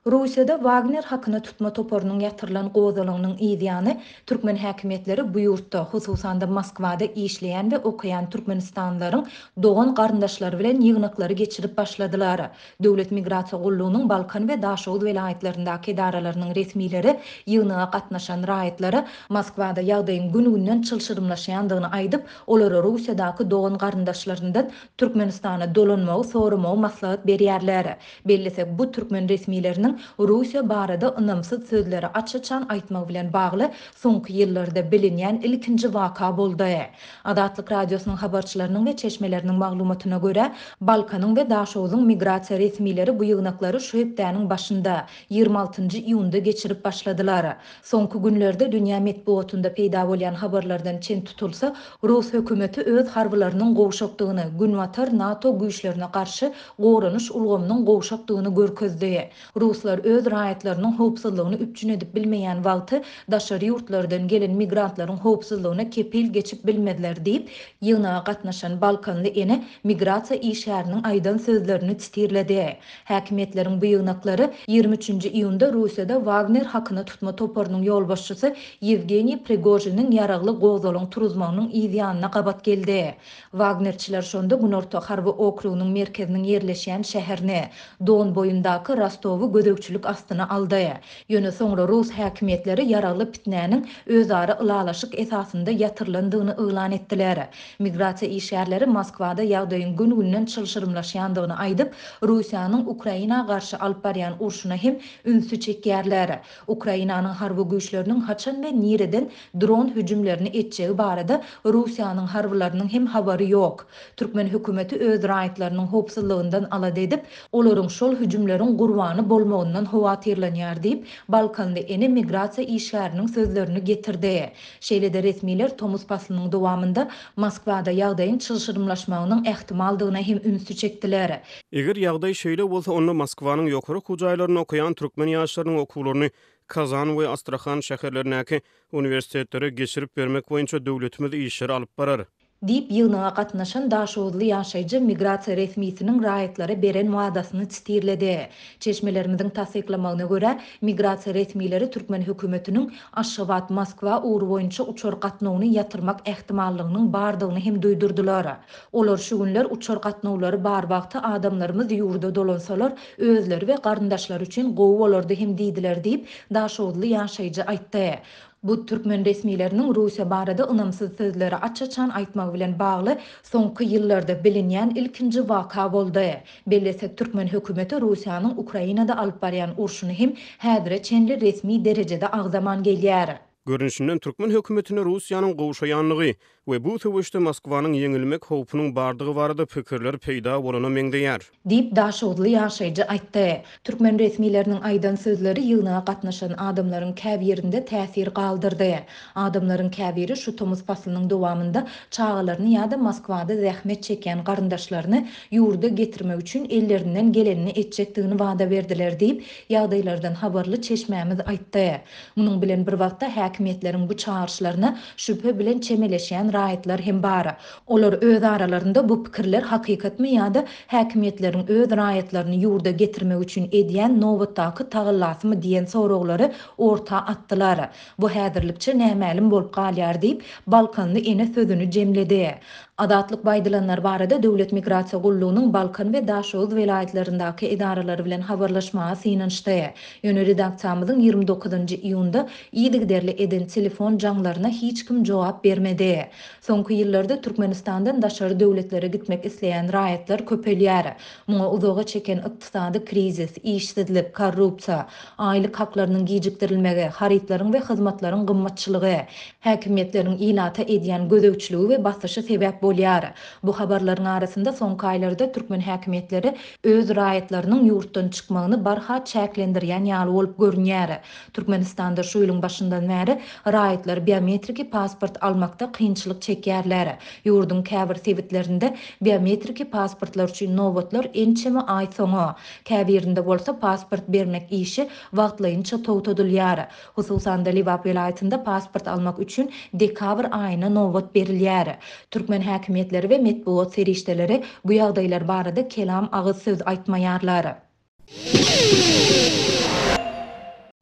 Russiýada Wagner hakyna tutma toparynyň ýatyrylan gozgalaňynyň yz ýany, türkmen häkimiýetleri bu ýurtda, hususan-da Moskwada işleýän we okaýan türkmenistanlylaryň dogan-garyndaşlary bilen ýygnaklary geçirip başladylar. Döwlet migrasiýa gullugynyň Balkan we Daşoguz welaýatlaryndaky edaralarynyň resmileri ýygnaga gatnaşan raýatlara Moskwada ýagdaýyň gün-günden çylşyrymlaşýandygyny aýdyp, olara Russiýadaky dogan-garyndaşlaryndan Türkmenistana dolanmagy soramagy maslahat berýärler. Bellesek, bu türkmen resmileriniň Russiýa barada ynamsyz sözleri aç-açan aýtmagy bilen bagly soňky ýyllarda bilinýän ilkinji waka boldy. Azatlyk Radiosynyň habarçylarynyň we çeşmeleriniň maglumatyna görä, Balkanyň we Daşogzuň migrasiýa resmileri bu ýygnaklary şu hepdäniň başynda, 26 nji iýunda geçirip başladylar. Soňky günlerde dünýä metbugatynda peýda bolýan habarlardan çen tutulsa, rus hökümeti öz harbylarynyň gowşakdygyny, Günbatar NATO güýçlerine garşy goranyş ulgamynyň gowşakdygyny görkezdi. Ruslar öz raýatlarynyň howpsuzlygyny üpjün edip bilmeýän wagty daşary ýurtlardan gelen migrantlaryň howpsuzlygyna kepil geçip bilmezler diýip, ýygnaga gatnaşan balkanly ene migrasiýa işgäriniň aýdan sözlerini sitirledi. Häkimiýetleriň bu ýygnaklary 23 nji iýunda Russiýada Wagner hakyna tutma toparynyň ýolbaşçysy Ýewgeniý Prigožiniň ýaragly gozgalaň turuzmagynyň yz ýanyna gabat geldi. Wagnerçiler şonda Günorta harby okrugynyň merkeziniň ýerleşýän şäherini, Don boýundaky Rostowy gözegçilik astyna aldy. Ýöne soňra rus häkimiýetleri ýaragly pitnäniň özara ylalaşyk esasynda ýatyrylandygyny yglan etdiler. Migrasiýa işgärleri Moskwada ýagdaýyň gün-günden çylşyrymlaşýandygyny aýdyp, Russiýanyň Ukraina garşy alyp barýan urşuna hem ünsi çekýärler. Ukrainanyň harby güýçleriniň haçan we nireden dron hüjümlerini etjegi barada Russiýanyň harbylarynyň hem habary ýok. Türkmen hökümeti öz raýatlarynyň howpsuzlygyndan alada edip, olaryň şol hüjümleriň gurbany bolmagyndan howatyrlanýar diýip, balkanly ene migrasiýa işgäriniň sözlerini getirdi. Şeýle-de resmiler tomus paslynyň dowamynda Moskwada ýagdaýyň çylşyrymlaşmagynyň ähtimaldygyna hem ünsi çekdiler. Eger ýagdaý şeýle bolsa, onda Moskwanyň ýokary okuw jaýlarynda okaýan türkmen ýaşlarynyň okuwlaryny Kazan we Astrahan şäherlerindäki uniwersitetlere geçirip bermek boýunça döwletimiz işleri alyp barar. Diýip, ýygnaga gatnaşan daşoguzly ýaşaýjy migrasiýa resmisiniň raýatlara beren wadasyny sitirledi. Çeşmelerimiziň tassyklamagyna görä, migrasiýa resmileri türkmen hökümetiniň Aşgabat-Moskwa ugry boýunça uçar gatnawyny ýatyrmak ähtimallygynyň bardygyny hem duýdurdylar. Olar şu günler uçar gatnawlary bar wagty adamlarymyz ýurda dolansalar, özleri we garyndaşlary üçin gowy bolardy hem diýdiler diýip, daşoguzly ýaşaýjy aýtdy. Bu türkmen resmileriniň Russiýa barada ynamsyz sözleri aç-açan aýtmagy bilen bagly soňky ýyllarda bilinýän ilkinji waka boldy. Bellesek, türkmen hökümeti Russiýanyň Ukrainada alyp barýan urşuny hem häzire çenli resmi derejede agzaman gelýär. Görnüşinden, türkmen hökümetinde Russiýanyň gowşaýandygy we bu söweşde Moskwanyň ýeňilmek howpunyň bardygy barada pikirler peýda bolana meňzeýär. Diýip, daşoguzly ýaşaýjy aýtdy. Türkmen resmileriniň aýdan sözleri ýygnaga gatnaşan adamlaryň käbirinde täsir galdyrdy. Adamlaryň käbiri şu tomus paslynyň dowamynda çagalaryny ýa-da Moskwada zähmet çekýän garyndaşlaryny ýurda getirmek üçin ellerinden gelenini etjekdigini wada berdiler diýip, ýagdaýlardan habarly çeşmämiz aýtdy. Munuň bilen bir wagtda, häkimiýetleriň bu çagyryşlaryna şübhe bilen çemeleşýän raýatlar hem bar. Olar öz aralarynda bu pikirler hakykatmy ýa-da häkimiýetleriň öz raýatlaryny ýurda getirmek üçin edýän nobatdaky tagallasymy diýen soraglary orta atdylar. Bu häzirlikçe nämälim bolup galýar diýip, balkanly ene sözüni jemledi. Azatlyk bu aýdylanlar barada Döwlet migrasiýa gullugynyň Balkan we Daşoguz welaýatlaryndaky edaralary bilen habarlaşmaga synanyşdy. Ýöne redaksiýamyzyň 29 iýunda yzygiderli eden telefon jaňlaryna hiç kim jogap bermedi. Soňky ýyllarda Türkmenistandan daşary döwletlere gitmek isleýän raýatlar köpelýär. Muňa uzaga çeken ykdysady krizis, işsizlik, korrupsiýa, aýlyk haklarynyň gijikdirilmegi, harytlaryň we hyzmatlaryň gymmatçylygy, häkimiýetleriň ilata edýän gözegçiligi we basyşy sebäp bolýar. Bu habarlaryň arasynda soňky aýlarda türkmen häkimiýetleri öz raýatlarynyň ýurtdan çykmagyny barha çäklendirýän ýaly bolup görünýär. Türkmenistanda şu ýylyň başyndan bäri raýatlar biometriki pasport almakda kynçylyk çekýärler. Ýurduň käbir sebitlerinde biometriki pasportlar üçin nobatlar ençeme aý soňa, käbirinde bolsa pasport bermek işi wagtlaýynça togtadylýar. Hususan-da, Lebap welaýatynda pasport almak üçin dekabr aýyna nobat berilýär. Türkmen häkimiýetleri we metbugat serişdeleri bu ýagdaýlar barada kelam agyz söz aýtmaýarlar.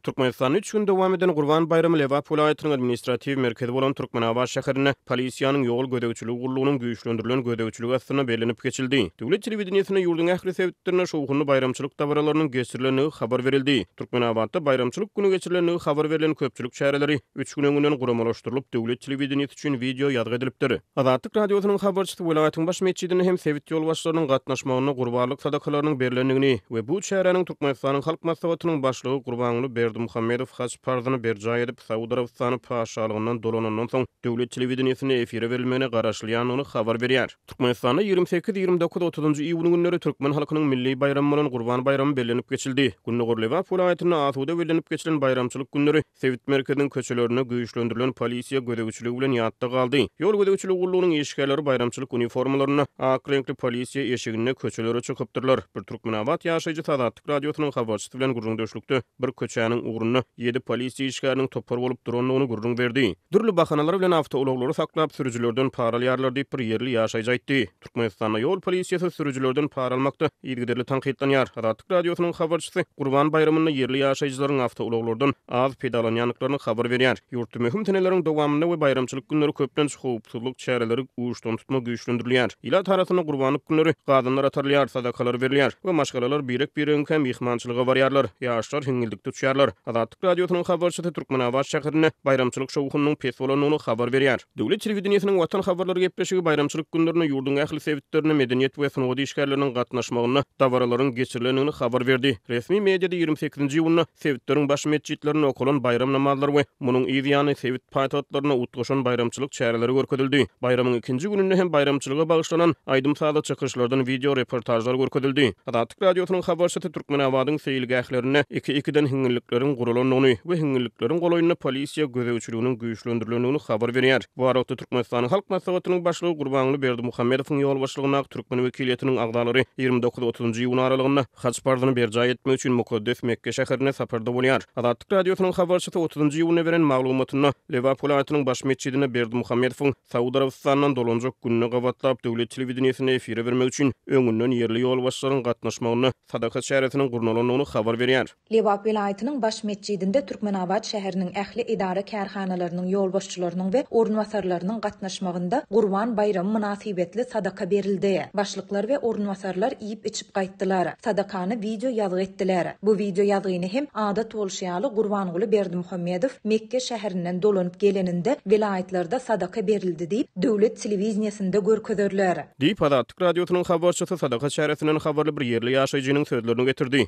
Türkmenistanda üç gün dowam eden Gurban baýramy Lebap welaýatynyň administratiw merkezi bolan Türkmenabat şäherinde polisiýanyň ýol gözegçiligi gullugynyň güýçlendirilen gözegçiligi astynda bellenip geçildi. Döwlet telewideniýesinde ýurduň ähli sebitlerinde şowhunly baýramçylyk dabaralarynyň geçirilendigi habar berildi. Türkmenabatda baýramçylyk güni geçirilendigi habar berlen köpçülik çäreleri üç gün öňünden guramalaşdyrylyp, döwlet telewideniýesi üçin wideo ýazgy edilipdir. Azatlyk Radiosynyň habarçysy welaýatyň baş metjidinde hem sebit ýolbaşçylarynyň gatnaşmagynda gurbanlyk sadakalarynyň berlendigini we bu çäräniň Türkmenistanyň Halk Maslahatynyň Başlygy Gurbanguly Berdimuhamedow haj parzyny berjaý edip, Saud Arabystany Patyşalygyndan dolanandan soň döwlet telewideniýesinde efire berilmegine garaşylýandygyny habar berýär. Türkmenistanda 28, 29, 30-njy iýun günleri türkmen halkynyň milli baýramy bolan Gurban baýramy bellenip geçildi. Gündogar Lebap welaýatynda asuda bellenip geçilen baýramçylyk günleri Sebit merkeziniň köçelerinde güýçlendirilen polisiýa gözegçiligi bilen ýatda galdy. Ýol gözegçiligi gullugynyň işgärleri baýramçylyk uniformalarynda, ak reňkli polisiýa eşiginde köçelere çykypdyrlar. Bir türkmenabat ýaşaýjysy Azatlyk Radiosynyň habarçysy bilen gürrüňdeşlikde bir köçäniň ugrunda ýedi polisiýa işgäriniň topar bolup durandygyny gürrüň berdi. Dürli bahanalar bilen awtoulaglary saklap, sürüjilerden para alýarlar diýip, bir ýerli ýaşaýjy aýtdy. Türkmenistanda ýol polisiýasy sürüjilerden para almakda yzygiderli tankytlanýar. Azatlyk Radiosynyň habarçysy Gurban baýramynda ýerli ýaşaýjylaryň awtoulaglardan az peýdalanýandyklaryny habar berýär. Ýurtda möhüm seneleriň dowamynda we baýramçylyk günleri köplenç howpsuzlyk çäreleri uçdantutma güýçlendirilýär. Ilat arasynda gurbanlyk günleri gazanlar atarylýar, sadakalar berilýär we maşgalalar birek-biregiňkä myhmançylyga barýarlar, ýaşlar hiňňildikde uçýarlar. Azatlyk Radiosynyň habarçysy Türkmenabat şäherinde baýramçylyk şowhunynyň pes bolandygyny habar berýär. Döwlet telewideniýesiniň Watan habarlary gepleşigi baýramçylyk günlerinde ýurduň ähli sebitlerinde medeniýet we sungat işgärleriniň gatnaşmagynda dabaralaryň geçirilendigini habar berdi. Resmi mediada 28-nji iýunda sebitleriň baş metjitlerinde okalan baýram namazlary we munuň yz ýany sebit paýtagtlarynda utgaşan baýramçylyk çäreleri görkezildi. Baýramyň ikinji gününde hem baýramçylyga bagyşlanan aýdym-sazly çykyşlardan wideo reportažlar görkezildi. Azatlyk Radiosynyň habarçysy Türkmenabadyň seýilgählerinde iki-ikiden hiňňillikleriň guralandygyny we hiňňillikleriň golaýynda polisiýa gözegçiliginiň güýçlendirilendigini habar berýär. Bu aralykda, Türkmenistanyň Halk Maslahatynyň Başlygy Gurbanguly Berdimuhamedowyň ýolbaşçylygyndaky türkmen wekiliýetiniň agzalary 29 otuzynjy iýun aralygynda haj parzyny berjaý etmek üçin mukaddes Mekge şäherinde saparda bolýar. Azatlyk Radiosynyň habarçysy otuzynjy iýunda beren maglumatynda Lebap welaýatynyň baş metjidinde Berdimuhamedowyň Saud Arabystanyndan dolanjak gününe gabatlap döwlet telewideniýesinde efire bermek üçin öňünden ýerli ýolbaşçylaryň gatnaşmagynda sadaka çäresiniň gurnalandygyny habar berýär. Lebap welaýatynyň baş metjidinde Türkmenabat şäheriniň ähli edara-kärhanalarynyň ýolbaşçylarynyň we orunbasarlarynyň gatnaşmagynda Gurban baýramy mynasybetli sadaka berildi. Başlyklar we orunbasarlar iýip-içip gaýtdylar. Sadakany wideo ýazgy etdiler. Bu wideo ýazgyny hem adat bolşy ýaly Gurbanguly Berdimuhamedow Mekge şäherinden dolanyp geleninde welaýatlarda sadaka berildi diýip, döwlet telewideniýesinde görkezerler. Diýip, Azatlyk Radiosynyň habarçysy sadaka çäresinden habarly bir ýerli ýaşaýjynyň sözlerini getirdi.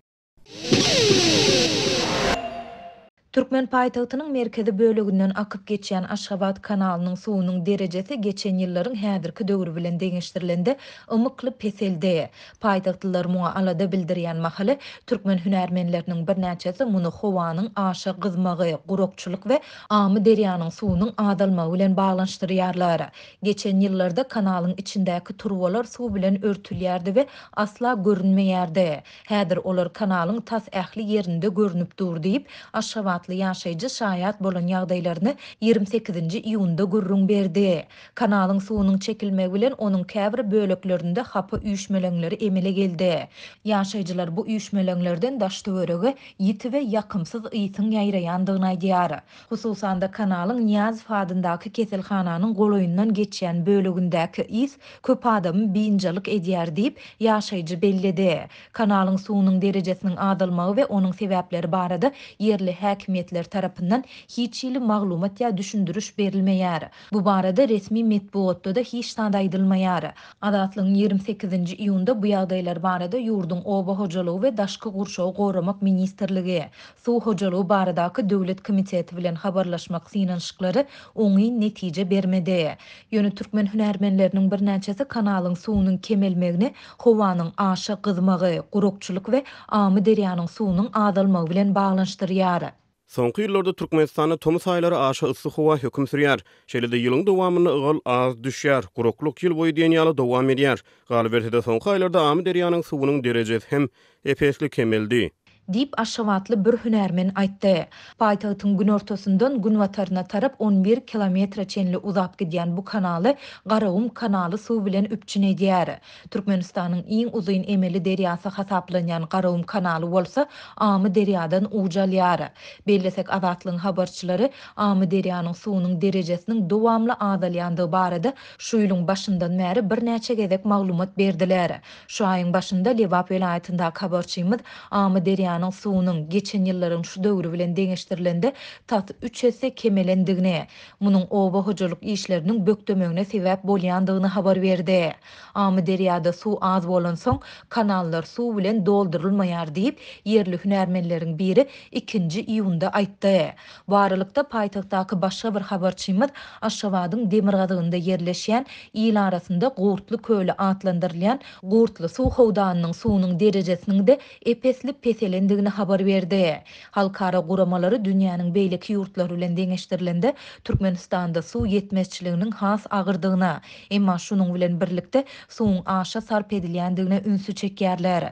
Türkmen paýtagtynyň merkezi böleginden akyp geçýän Aşgabat kanalynyň suwunyň derejesi geçen ýyllaryň häzirki döwri bilen deňeşdirilende ymykly peseldi. Paýtagtlylar muňa alada bildirýän mahaly, türkmen hünärmenleriniň birnäçesi muny howanyň aşa gyzmagy, gurakçylyk we Amyderýanyň suwunyň azalmagy bilen baglanyşdyrýarlar. Geçen ýyllarda kanalyň içindäki turbalar suw bilen örtülýärdi we asla görünmeýärdi. Häzir olar kanalyň tas ähli ýerinde görnüp dur diýip, aşgabatly ýaşaýjy şaýat bolan ýagdaýlaryny 28-nji iýunda gürrüň berdi. Kanalyň suwunyň çekilmegi bilen onuň käbir böleklerinde hapa üýşmeleňleri emele geldi. Ýaşaýjylar bu üýşmeleňlerden daş-töwerege ýiti we ýakymsyz ysyň ýaýraýandygyny aýdýar. Hususan-da, kanalyň Nyýazow adyndaky keselhananyň golaýyndan geçýän bölegindäki ys köp adamy biynjalyk edýär diýip, ýaşaýjy belledi. Kanalyň suwunyň derejesiniň azalmagy we onuň sebäpleri barada ýerli häkimiýetler tarapyndan hiç hili maglumat ýa düşündiriş berilmeýär. Bu barada resmi metbugatda-da hiç zat aýdylmaýar. Azatlygyň 28-nji iýunda bu ýagdaýlar barada ýurduň Oba hojalygy we daşky gurşawy goramak ministrligi, Suw hojalygy baradaky döwlet komiteti bilen habarlaşmak synanyşyklary oňyn netije bermedi. Ýöne türkmen hünärmenleriniň birnäçesi kanalyň suwunyň kemelmegini howanyň aşa gyzmagy, gurakçylyk we Amyderýanyň suwunyň azalmagy bilen baglanyşdyrýar. Soňky ýyllarda Türkmenistanda tomus aýlary aşa yssy howa höküm sürýär. Şeýle-de ýylyň dowamynda ygal az düşýär, guraklyk ýyl boýy diýen ýaly dowam edýär. Galyberse-de, soňky aýlarda Amyderýanyň suwunyň derejesi hem ep-esli kemeldi. Diýip, aşgabatly bir hünärmen aýtdy. Paýtagtyň günortasyndan günbataryna tarap on bir kilometre çenli uzap gidýän bu kanaly Garagum kanaly suw bilen üpjün edýär. Türkmenistanyň iň uzyn emeli derýasy hasaplanýan Garagum kanaly bolsa Amyderýadan uç alýar. Bellesek, Azatlygyň habarçylary Amyderýanyň suwunyň derejesiniň dowamly azalýandygy barada şu ýylyň başyndan bäri birnäçe gezek maglumat berdiler. Şu aýyň başynda Lebap welaýatyndaky habarçymyz Amyderýanyň suwunyň, geçen ýyllaryň şu döwri bilen deňeşdirilende, tas üç esse kemelendigini, munuň oba hojalyk işleriniň bökdemegine sebäp bolýandygyny habar berdi. Amyderýada suw az bolansoň, kanallar suw bilen doldurylmaýar diýip, ýerli hünärmenleriň biri ikinji iýunda aýtdy. Bu aralykda, paýtagtdaky başga bir habarçymyz Aşgabadyň demirgazygynda ýerleşýän, il arasynda Gurtly köli atlandyrylýan Gurtly suw howdanynyň suwunyň derejesiniň-de ep-esli peselendigini habar berdi. Halkara guramalary dünýäniň beýleki ýurtlary bilen deňeşdirilende, Türkmenistanda suw ýetmezçiliginiň has agyrdygyna, emma şunuň bilen birlikde, suwuň aşa sarp edilýändigine ünsi çekýärler.